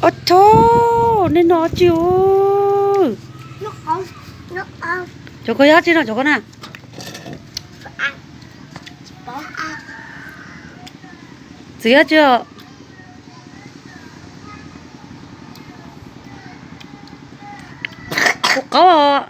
Ua tso, nej noj tsi os? Cov ko yog tsi no cov ko na? Txiv yog tsi os? Kuv qaub os.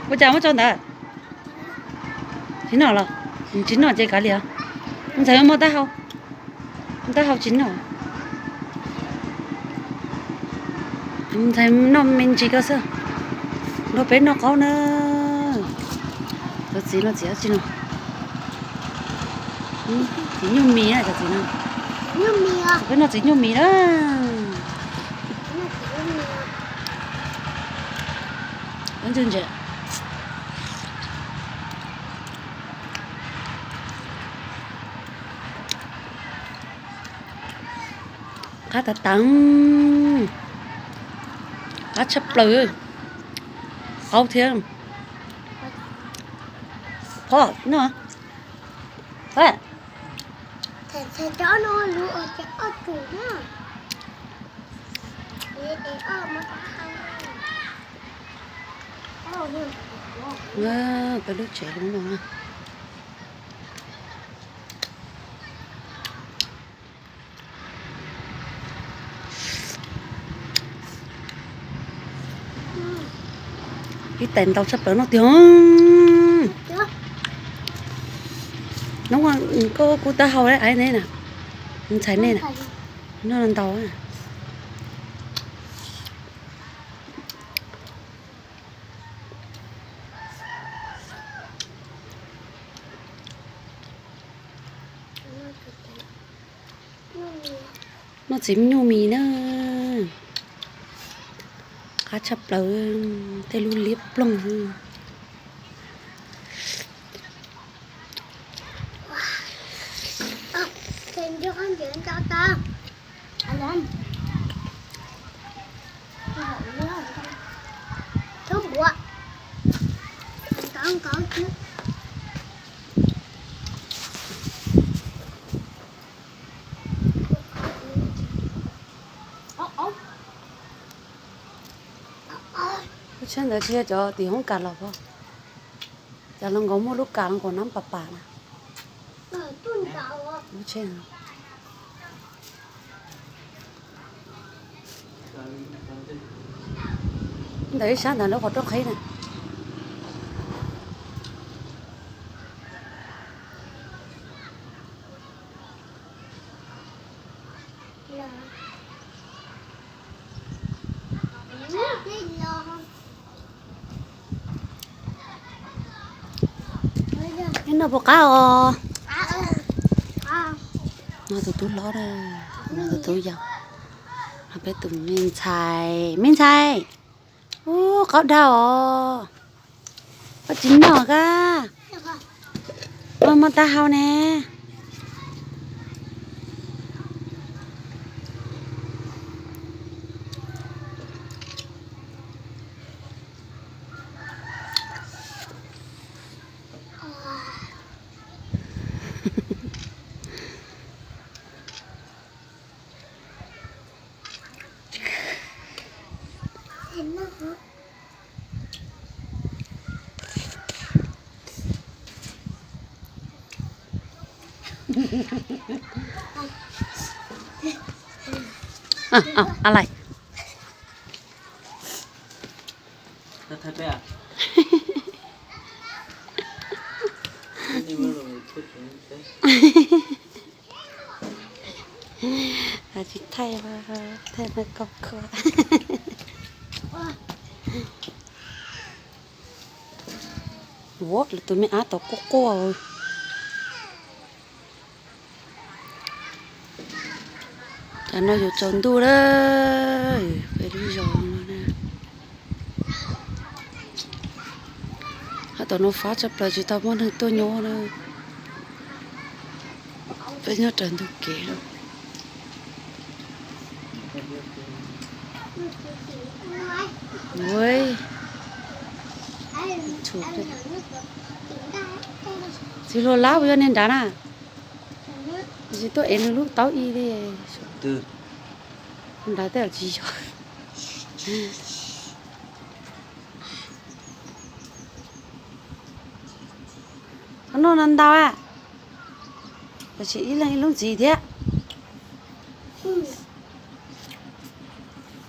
Ua cas muab tso ntawd? Tsis noj los? Tsis noj ces kav liam. Ntxhais muaj taub hau, taub hau tsis noj. Ntxhais noj me ntsis ko xwb, nrog peb noj qaub na. Cov txiv no txiv tsi no? Txiv nyuj mis na cov txiv no. Peb noj txiv nyuj mis na. Qab tas tas, qab tshaj plaws, qaub thiab. Qab no, peb lub tsev lub no. Ib tais ntau tshaj plaws no tiag. Nub koj kuj taub hau ne, ntxhais nej na, noj ntau. Noj txiv nyuj mis na, qab tshaj plaws, tej lub liab ploog. Lub tsheb ntawd tsis yog cov tim hoob kas los pob? Cov hluas nkauds muaj lub kas hluas nkauds nab pas pas na. Ntawm ib sab ntawd lub qhov rooj qhib na. Neb noj puas qab os? No tus tub hlob, no tus tub yau, no peb tus me ntxhais, me ntxhais. Ub, qaub dhau os. Koj tsis noj kab, koj muaj taub hau ne. Alai. Tsis thaij, thaij no koj khuav. Ua, lawv tus me ab tod quaj quaj. Cov no yuav tsaus ntuj lawm, peb lub zos no na. Hab tom no fab tshaj plaws tsis tau muaj neeg tuaj nyob na. Peb nyob raws ntug kev lawm. Txiv hluas lab puas yog niag nrad na? Tsis tuaj ev nws lub taub ib li. Nrad tej tsis yog. Qhov no ntau ntau, tab sis ib leeg ib lub ntxiv thiab.